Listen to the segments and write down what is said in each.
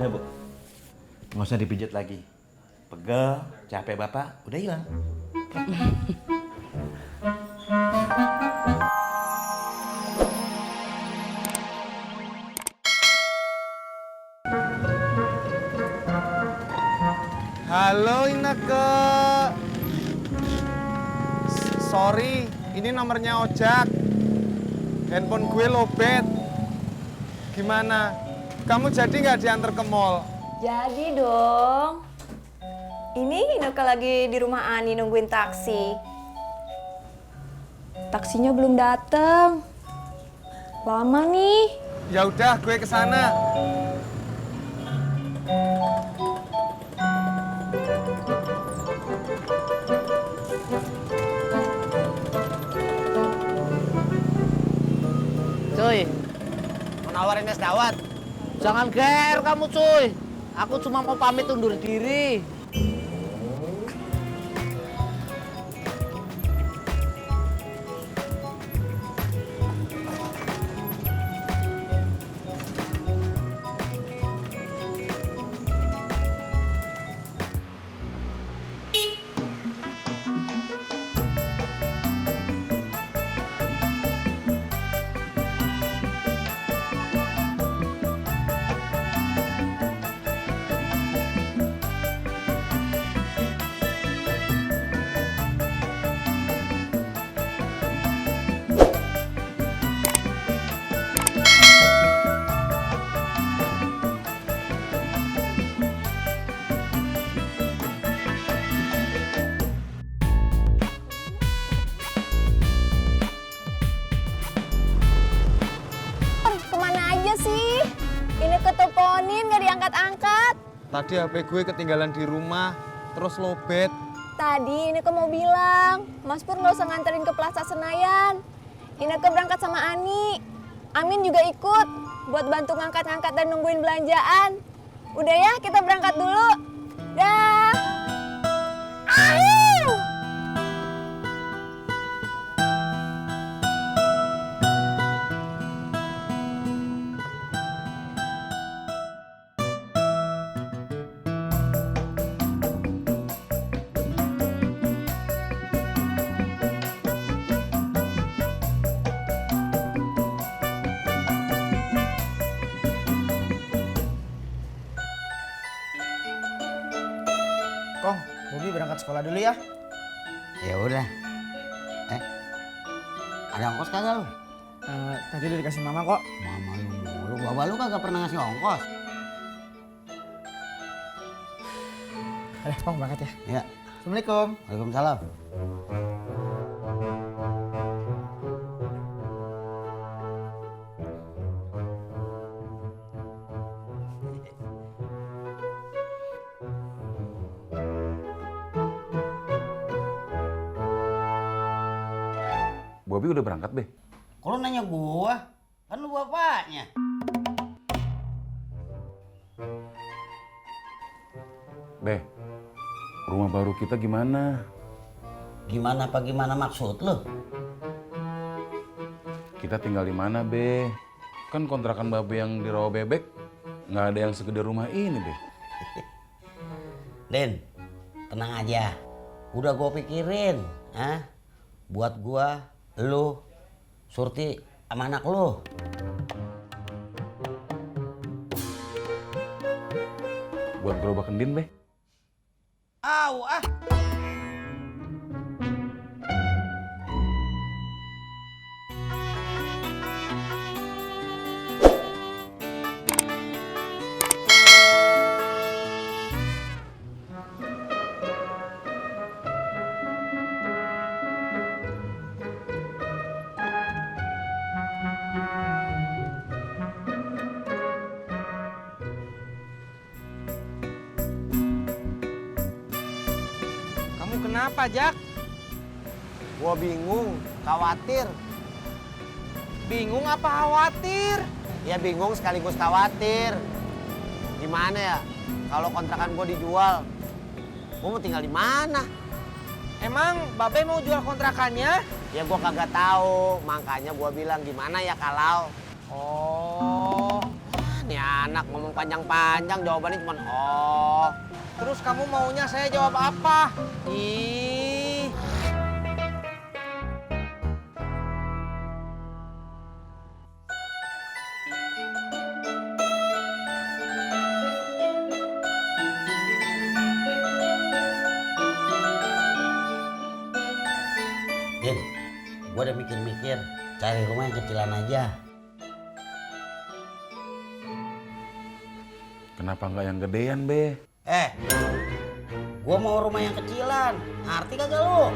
Udah bu, nggak usah dipijat lagi. Pegel, capek bapak, udah hilang. Halo Ineke. Sorry, ini nomornya Ojak. Handphone gue lobet. Gimana? Kamu jadi nggak diantar ke mall? Jadi dong. Ini Ineke lagi di rumah Ani nungguin taksi. Taksinya belum dateng. Lama nih. Ya udah, gue ke sana. Cuy, Mau nawarin es dawet? jangan ger kamu cuy. Aku cuma mau pamit undur diri. Kemana aja sih? Ineke teleponin gak diangkat-angkat. Tadi HP gue ketinggalan di rumah, terus lobet. Tadi Ineke mau bilang, Mas Pur gak usah nganterin ke Plaza Senayan. Ineke berangkat sama Ani. Amin juga ikut buat bantu ngangkat-ngangkat dan nungguin belanjaan. Udah ya, kita berangkat dulu. Dah. Ayo. Kong, Bobi berangkat sekolah dulu ya. Ya udah. Ada ongkos kagak lu? Tadi udah dikasih mama kok. Mama lu mulu, bapak lu kagak pernah ngasih ongkos. Ayo, Kong berangkat ya. Ya, Assalamualaikum. waalaikumsalam. Bobi udah berangkat, Be? Kalau nanya gua, kan lu bapaknya. Be, rumah baru kita gimana? Gimana apa gimana maksud lu? Kita tinggal di mana, Be? Kan kontrakan Babe yang di Rawa Bebek nggak ada yang segede rumah ini, Be. Den, tenang aja. Udah gua pikirin, buat gua, lu, Surti, sama anak lu. Buat gerobak kendin, Be. Au, ah. Kamu kenapa, Jak? Gua bingung, khawatir. Bingung apa khawatir? Ya bingung sekaligus khawatir. Gimana ya? Kalau kontrakan gua dijual, gua mau tinggal di mana? Emang Babe mau jual kontrakannya? Ya gua kagak tahu, makanya gua bilang gimana ya kalau. Oh, Nih anak ngomong panjang-panjang, jawabannya cuma oh. Terus kamu maunya saya jawab apa? Ih. Din, gua udah mikir-mikir cari rumah yang kecilan aja. Kenapa nggak yang gedean, Be? Gua mau rumah yang kecilan. Ngerti kagak lu?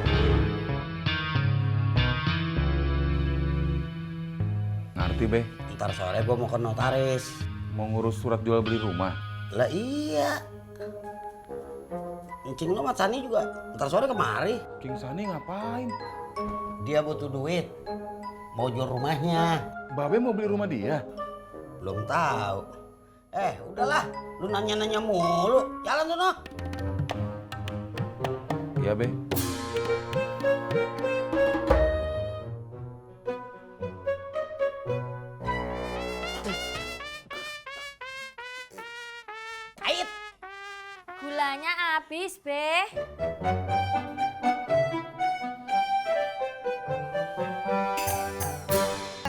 Ngerti, Be? Ntar sore gua mau ke notaris. Mau ngurus surat jual beli rumah. Lah iya. Encing lu sama Sani juga ntar sore kemari. King Sani ngapain? Dia butuh duit. Mau jual rumahnya. Babe mau beli rumah dia? Belum tahu. Udahlah. Lu nanya-nanya mulu. Jalan sono. Iya, Be. Ait. Gulanya habis, Be.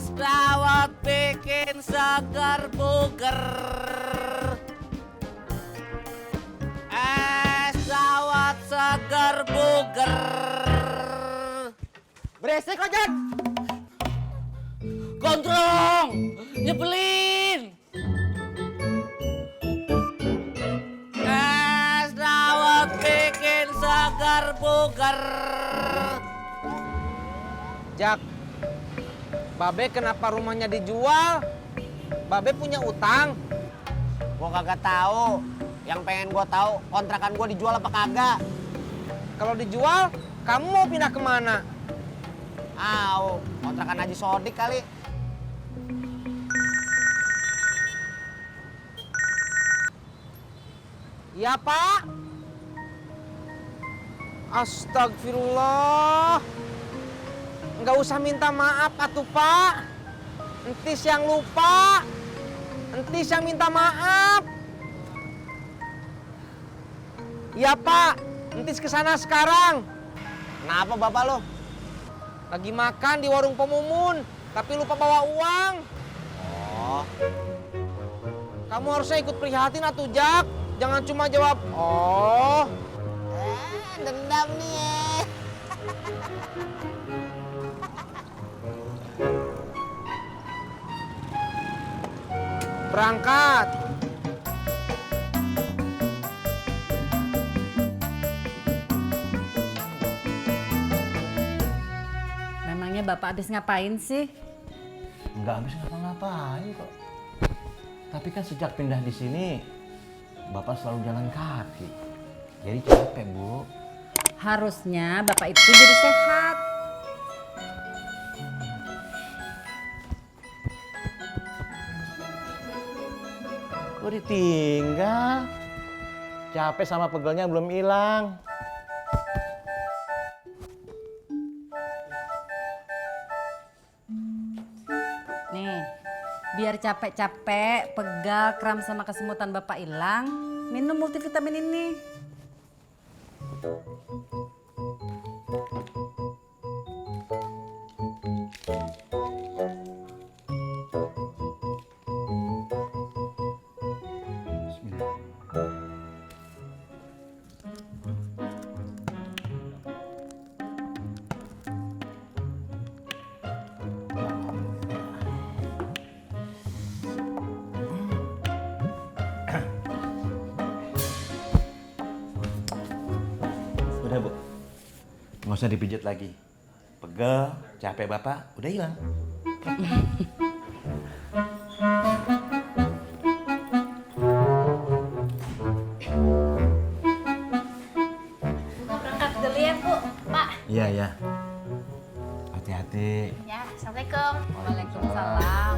Es dawet bikin segar buger. Es dawet segar buger. Beresik lo, Jack. Gondrong, nyebelin. Es dawet bikin segar buger. Jak, Babe kenapa rumahnya dijual? Babe punya utang? Gua kagak tahu. Yang pengen gua tahu kontrakan gua dijual apa kagak. Kalau dijual, kamu mau pindah kemana? Kontrakan Haji Sodik kali. Iya, Pak. Astagfirullah. Nggak usah minta maaf atuh, Pak. Entis yang lupa. Entis yang minta maaf. Iya, Pak. Entis kesana sekarang. Kenapa Bapak lo? Lagi makan di warung Pemumun, tapi lupa bawa uang. Oh. Kamu harusnya ikut prihatin atuh, Jak. Jangan cuma jawab, oh. Dendam nih ya. Berangkat. Memangnya Bapak habis ngapain sih? Nggak habis ngapa-ngapain kok. Tapi kan sejak pindah di sini, Bapak selalu jalan kaki. Jadi capek, Bu. Harusnya Bapak itu jadi sehat. Kok ditinggal? Capek sama pegelnya belum hilang. Nih, biar capek-capek, pegal, kram sama kesemutan Bapak hilang, minum multivitamin ini. Udah, Bu. Nggak usah dipijat lagi. Pegel, capek Bapak, udah hilang. Berangkat dulu ya, Bu. Pak. Iya, ya. Hati-hati. Ya, Assalamualaikum. Waalaikumsalam.